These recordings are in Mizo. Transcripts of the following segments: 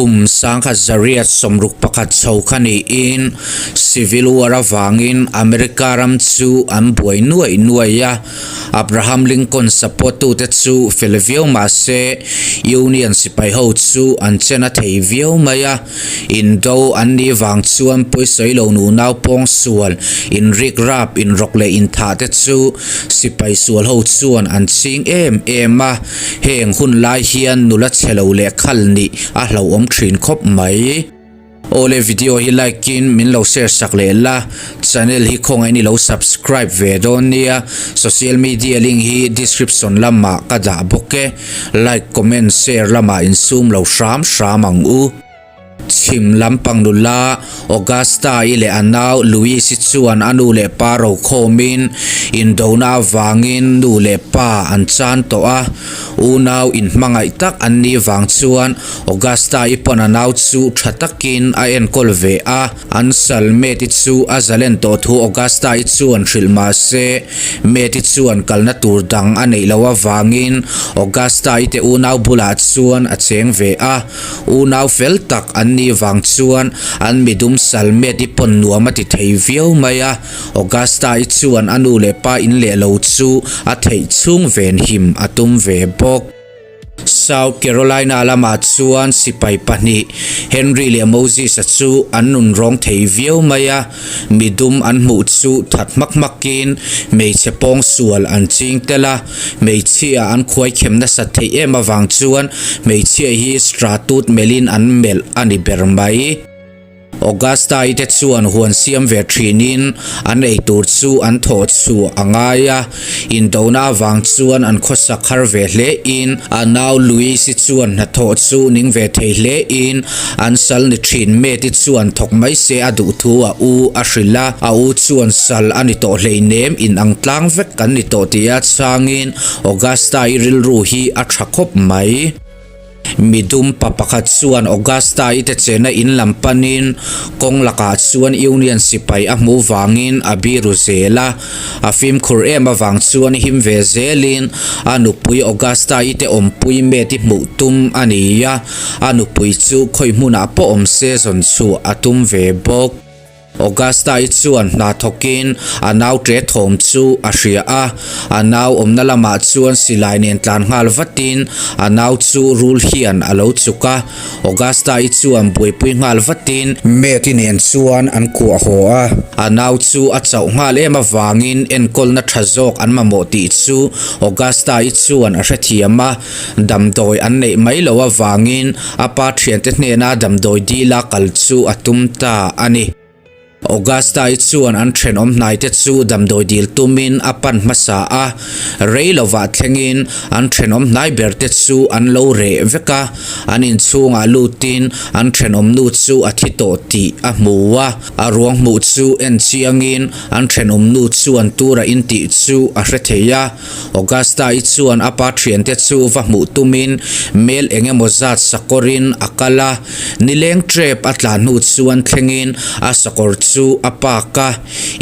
Kum 1961 chho kha niin Civil War avangin America ram chu an buai nuaih nuaih a, Abraham Lincoln support tute chu fel viau mah se Union sipai ho chu an chen a thei viau mai a, indo an nih vang chuan pawisawi lo nunau pawngsual, inrik rap, inrawk leh inthah te chu sipai sual ho chuan an ching em em a. Heng hun lai hian nula chhe lo leh khal nih a hlauhawm thin khawp mai. Awle video hi like in min lo share sak leh la, channel hi khawngaih in i lo subscribe ve dawn nia, social media link hi description lamah ka dah bawk e, like comment share lamah insum lo hram hram ang u. Chhim lampang nula Augusta-i leh a nau Louis-i chuan a nu leh pa rokhawmin indona avangin nu leh pa an chan tawh a. Unau inhmangaih tak an nih vang chuan Augusta-i pawn a nau chu tha takin a enkawl ve a. An sal Mate-i chu a zalen tawh thu Augusta-i chuan hrilh mah se, Mate-i chuan kalna tur dang a neih loh avangin Augusta-i te unau bulah chuan a cheng ve a. Unau fel tak an nih vang chuan an midum sal Mate-i pawn nuam a ti thei viau mai a. Augusta-i chuan a nu leh pa in leh lo chu a theih chhung venhim a tum ve bawk. South Carolina lamah chuan sipai pahnih, Henry leh Moses-a chu an nun rawng thei viau mai a, midum an hmuh chu that hmak hmakin hmeichhe pawngsual an ching tel a, hmeichhia an khuaikhem nasat theih em avang chuan hmeichhia hi stratut melhin an melh a ni ber mai. Augusta-i te chuan huan siam ve thinin an ei tur chu an thawh chhuah a ngai a, indona avang chuan an khawsak har ve hle in a nau Louis-i chuan hnathawh chu ning ve thei hle in an sal ni thin Mate-i chuan thawk mai se a duh thu a u a hrilh a, a u chuan sal a ni tawh hleinem in ang tlang vek kan ni tawh tia chhangin Augusta-i rilru hi a tha khawp mai. Midum pa pakhat chuan Augusta-i te chena in lam panin kawng lakah chuan Union sipai a hmuh vangin a biru zel a. A fimkhur em avang chuan him ve zelin a nupui Augusta-i te awmpui Mate-i hmuh tum a ni a, a nupui chu khawi hmunah pawh awm se zawn chhuah a tum ve bawk. Augusta-i chuan hna thawkin a nau ṭe thawm chu a hria a, a nau awmna lamah chuan silai nen tlan nghal vatin a nau chu rul hian a lo chuk a. Augusta-i chuan buaipui nghal vatin Mate-i nen chuan an kuah haw a. A nau chu a chauh nghal em avangin enkawlna ṭha zawk an mamawh tih chu Augusta-i chuan a hrethiam a. Damdawi an neih mai loh avangin a pa thiante hnena damdawi dila kal chu a tum ta a ni. Augusta-i chuan an thenawm hnaite chu damdawi dil tumin a pan hmasa a, rei lovah thlengin an thenawm hnai berte chu an lo reh vek a, an inchhungah lutin an thenawm nu chu a thi tawh tih a hmu a, a ruang hmuh chu en chiangin an thenawm nu chuan tura intih chu a hre thei a. Augusta-i chuan a pa thiante chu va hmuh tumin mel eng emaw zat sakawrin a kal a, nileng trep a tlan hnu chuan thlengin a sakawr chu a park a.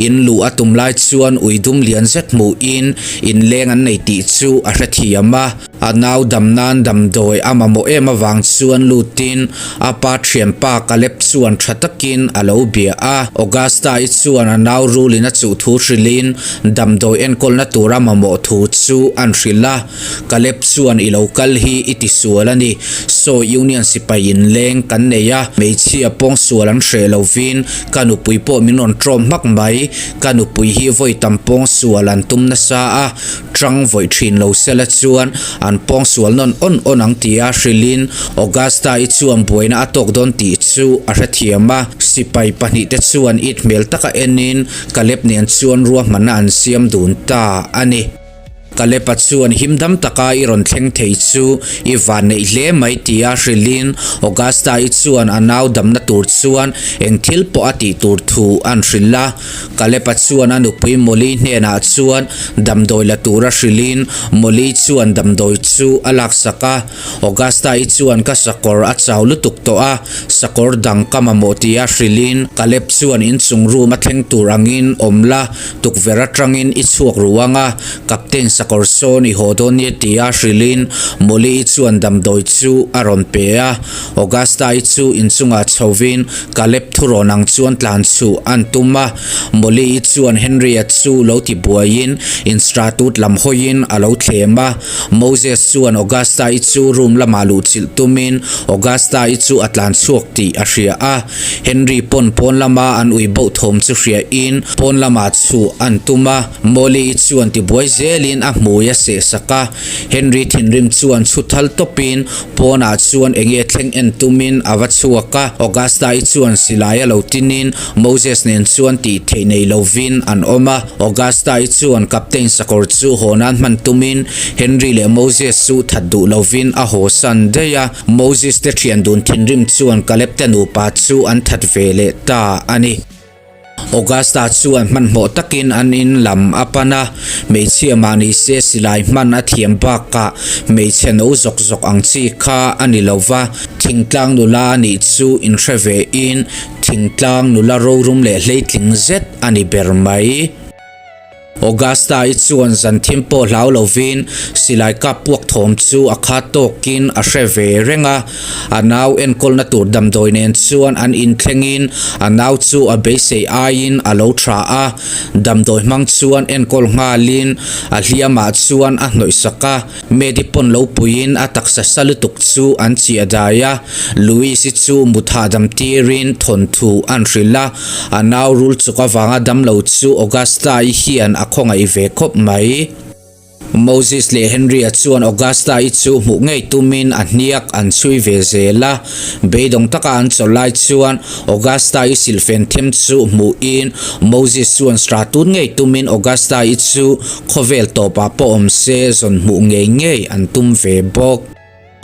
In luh a tum lai chuan ui dum lian zet hmuhin inleng an nei tih chu a hrethiam a. A nau dam nan damdawi a mamawh em avang chuan lutin a pa thianpa Caleb chuan tha takin a lo bia a. Augusta-i chuan a nau rulin a chuh thu hrilhin damdawi enkawlna tur a mamawh thu chu an hrilh a. Caleb chuan i lo kal hi i tisual a ni. Saw Union sipai inleng kan nei a, hmeichhia pawngsual an hreh lovin ka nupui pawh min rawn tlawm hmak mai. Ka nupui hi vawi tam pawngsual an tum nasa a. Tang vawi thin lo sela chuan an pawngsual nawn awn awn ang tia hrilhin Augusta-i chuan buaina a tawk dawn tih chu a hrethiam a. Sipai pahnihte chuan it hmel taka enin Caleb nen chuan ruahmanna an siam dun ta a ni. Caleb-a chuan him dam taka i rawn thleng thei chu i van neih hle mai tia hrilhin Augusta-i chuan a nau damna tur chuan eng thil pawh a tih tur thu an hrilh a. Caleb-a chuan a nupui Molly hnenah chuan damdawi la tura hrilhin Molly chuan damdawi chu a laksak a. Augusta-i chuan ka sakawr a chau lutuk tawh a, sakawr dang ka mamawh tia hrilhin Caleb chuan inchung room a thleng tur angin awm la, tukverh atangin i chhuak ru ang a, Captain sakawr sawn i haw dawn nia tia hrilhin Molly-i chuan damdawi chu a rawn pe a. Augusta-i chu inchungah chhovin Caleb thurawn ang chuan tlan chhuh an tum a. Molly-i chuan Henry-a chu lo ti buaiin instratut lam hawiin a lo thlem a. Moses chuan Augusta-i chu room lamah luhchilh tumin Augusta-i chu a tlan chhuak tih a hria a. Henry pawn pawn lama an ui boh thawm chu hriain pawn lamah chhuh an tum a. Molly-i chuan tibuai zelin a hmui a seh sak a. Henry thinrim chuan chhu thal tawpin pawnah chuan enge thleng en tumin a va chhuak a. Augusta-i chuan silai a lo tinin Moses nen chuan tih theih nei lovin an awm a. Augusta-i chuan Captain sakawr chu haw nan hman tumin Henry leh Moses chu that duh lovin a haw san daih a. Moses te thian dun thinrim chuan Caleb te nupa chu an that ve leh ta a ni. Augusta chuan hmanhmawh takin an in lam a pan a, hmeichhia mahni se silai hman a thiam bakah hmeichhe no zawk zawk ang chi kha a ni lo va, thingtlang nula a nih chu inhre ve in thingtlang nula rorum leh hleitling zet a ni ber mai. Augusta-i chuan zan thim pawh hlau lovin silai kap puak thawm chu a khat tawkin a hre ve reng a. A nau enkawlna tur damdawi nen chuan an inthlengin a nau chu a beisei aiin a lo tha a. Damdawi hmang chuan enkawl nghalin a hliamah chuan a hnawihsak a. Medi pawn lo puiin a taksa sa lutuk chu an chiah dai a, Louise-i chu mut hahdam tirin thawnthu an hrilh a, a nau rul chuk avanga damlo chu Augusta-i hian a khawngaih ve khawp mai. Moses leh Henry-a chuan Augusta-i chu hmuh ngei tumin a hniak an chhui ve zel a, beidawng taka an chawlh lai chuan Augusta-i silhfen them chu hmuhin Moses chuan stratut ngei tumin Augusta-i chu Khawvel tawpah pawh awm se zawn hmuh ngei ngei an tum ve bawk.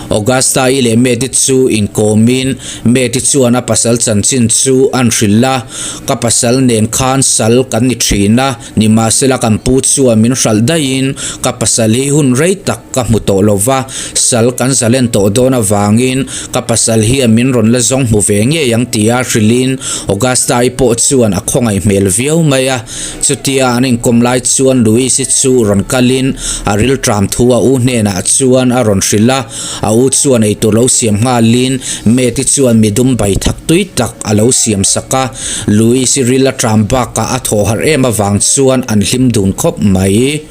Augusta-i leh Mate chu inkawmin Mate chuan a pasal chanchin chu an hrilh a, Ka pasal nen khan sal kan ni thin a, nimahsela kan pu chuan min hralh daihin ka pasal hi hun rei tak ka hmu tawh lo va, sal kan zalen tawh dawn avangin ka pasal hian min rawn la zawng hmu ve ngei ang tia hrilhin Augusta-i pawh chuan a khawngaih hmel viau mai a. Chutia an inkawm lai chuan Louise-i chu rawn kalin a rilṭam thu a u hnenah chuan a rawn hrilh a, a u chuan eitur lo siam nghalin Mate-i chuan midum bai thak tui tak a lo siam sak a, Louise-i ril a ṭam bakah a thawh harh em avang chuan an hlim dun khawp mai.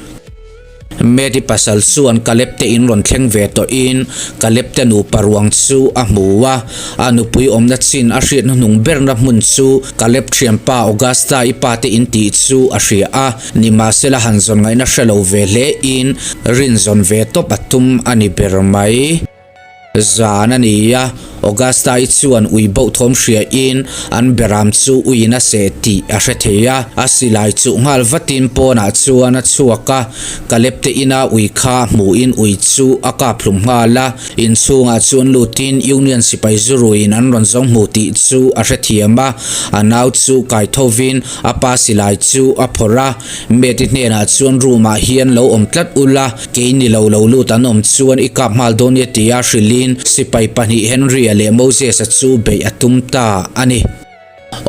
Mary pasal chuan Caleb te in rawn thleng ve tawhin Caleb te nupa ruang chu a hmu a, a nupui awmna chin a hriat hnuhnung berna hmun chu Caleb thianpa Augusta i pa te in tih chu a hria a, nimahsela han zawn ngaihna hre lo ve hle in rin zawn ve tawp a tum a ni ber mai. Zan a ni a, Augusta-i chuan ui boh thawm hriain an beram chu uiin a seh tih a hre thei a. A silai chuh nghal vatin pawnah chuan a chhuak a, Caleb te ina ui kha hmuhin ui chu a kap hlum nghal a. Inchhungah chuan lutin Union sipai zuruiin an rawn zawng hmu tih chu a hrethiam a, a nau chu kai thovin a pa silai chu a phawrh a. Mate-i hnenah chuan room-ah hian lo awm tlat ula, Kei ni lo lo lut an awm chuan i kap nghal dawn nia tia hrilhin sipai pahnih Henry-a leh Moses-a chu beih a tum ta a ni.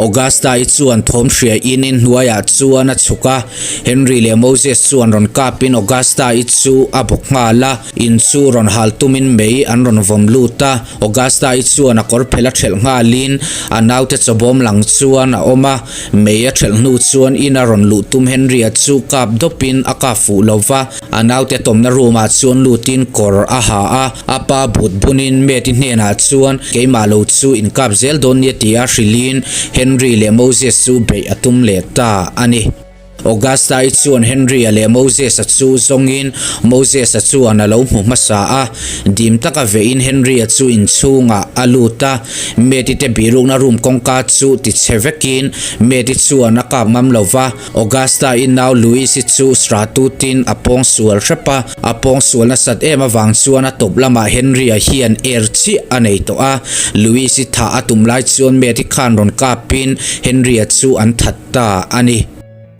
Augusta-i chuan thawm hria in inhnuaiah chuan a chhuk a, Henry leh Moses chuan rawn kapin Augusta-i chu a bawk nghal a, in chu rawn hal tumin mei an rawn vawm lut a. Augusta-i chuan a kawr phelh a thelh nghalin a naute chawbawm lang chuan a awm a, Mei a ṭhelh hnu chuan ina rawn luh tum Henry-a chu kap dawpin a kap fuh lo va, a naute tawmna room-ah chuan lutin kawr a ha a, a pa but bunin Mate-i hnenah chuan keimah lo chu inkap zel dawn nia tia hrilhin Henry leh Moses chu beih a tum leh ta a ni. Augusta-i chuan Henry-a leh Moses-a chu zawngin Moses-a chuan a lo hmu hmasa a, dim taka vehin Henry-a chu inchhungah a lut a, Mate-i te birukna room kawngka chu ti chhe vekin Mate-i chuan a kap ngam lo va, Augusta-i nau Louis-i chu sratutin a pawng sual hrep a, a pawng sual nasat em avang chuan a tawp lamah Henry-a hian er chiah a nei tawh a, Louis-i thah a tum lai chuan Mate-i khan rawn kapin Henry-a chu an that ta a ni.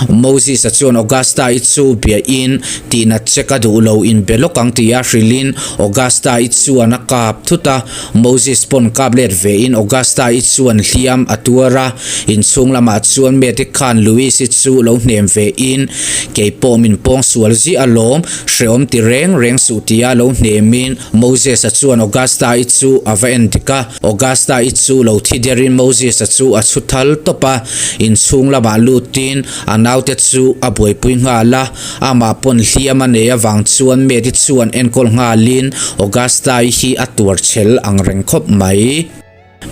Moses-a chuan Augusta-i chu biain, Tihnat che ka duh lo, inbe lawk ang tia hrilhin Augusta-i chuan a kap thut a. Moses pawn kap let vein Augusta-i chuan hliam a tuar a. Inchhung lamah chuan Mete khan Louis-i chu lo hnem vein, Kei pawh min pawng sual ziah alawm, hrehawm ti reng reng suh tia lo hnemin Moses-a chuan Augusta-i chu a va en dik a. Augusta-i chu lo thi derin Moses-a chu a chhu thal tawp a, inchhung lamah lutin a naute chu a buaipui nghal a. Amah pawn hliam a nei avang chuan Medi chuan enkawl nghalin Augusta-i hi a tuar chhel ang reng khawp mai.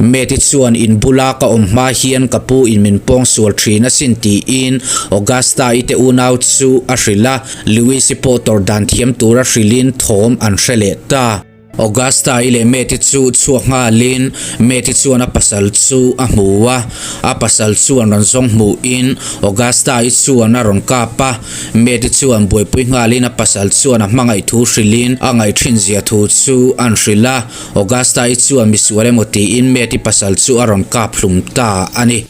Medi chuan in bula ka awm hma hian ka pu in min pawng sual thin asin tiin Augusta-i te unau chu a hrilh a, Louis-i pawh tawrh dan thiam tura hrilhin thawm an hre leh ta. Augusta-i leh Mate chu chhuak nghalin Mate chuan a pasal chu a hmu a, a pasal chuan rawn zawng hmuhin Augusta-i chuan a rawn kap a, Mate chuan buaipui nghalin a pasal chuan a hmangaih thu hrilhin a ngaih thin zia thu chu an hrilh a, Augusta-i chuan misual emaw tiin Mate-i pasal chu a rawn kap hlum ta a ni.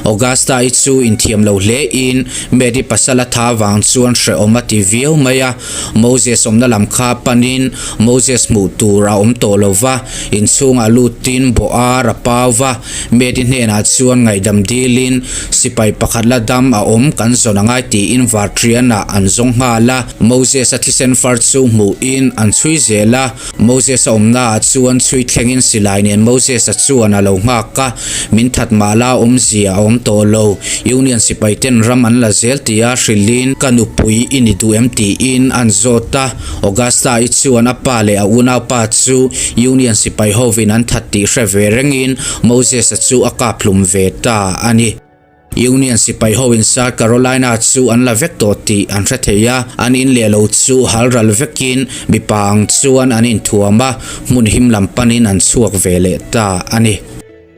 Augusta-i chu inthiam lo hle in Mary pasal a tha vang chuan hrehawm a ti viau mai a. Moses awmna lam kha panin Moses hmuh tur a awm tawh lo va, inchhungah lutin bawh ar a pau va. Mary hnenah chuan ngaihdam dilin sipai pakhat la dam a awm kan zawn angai tiin Vartrianah an zawng nghal a. Moses-a thisen far chu hmuhin an chhui zel a. Moses-a awmnaah chuan chhui thlengin silai nen Moses-a chuan a lo nghak a, min that mah la awmzia a awm tawh lo, Union sipai ten ram an la zel tia hrilhin ka nupui i ni duh em tiin an zawt a, Augusta-i chuan a pa leh a unaupa chu Union sipai hovin an that tih hre ve rengin Moses-a chu a kap hlum ve ta a ni. Union sipai ho in South Carolina chu an la vek tawh tih an hre thei a, an in leh lo chu hal ral vekin mipa ang chuan an inthuam a, hmun him lam panin an chhuak ve leh ta a ni.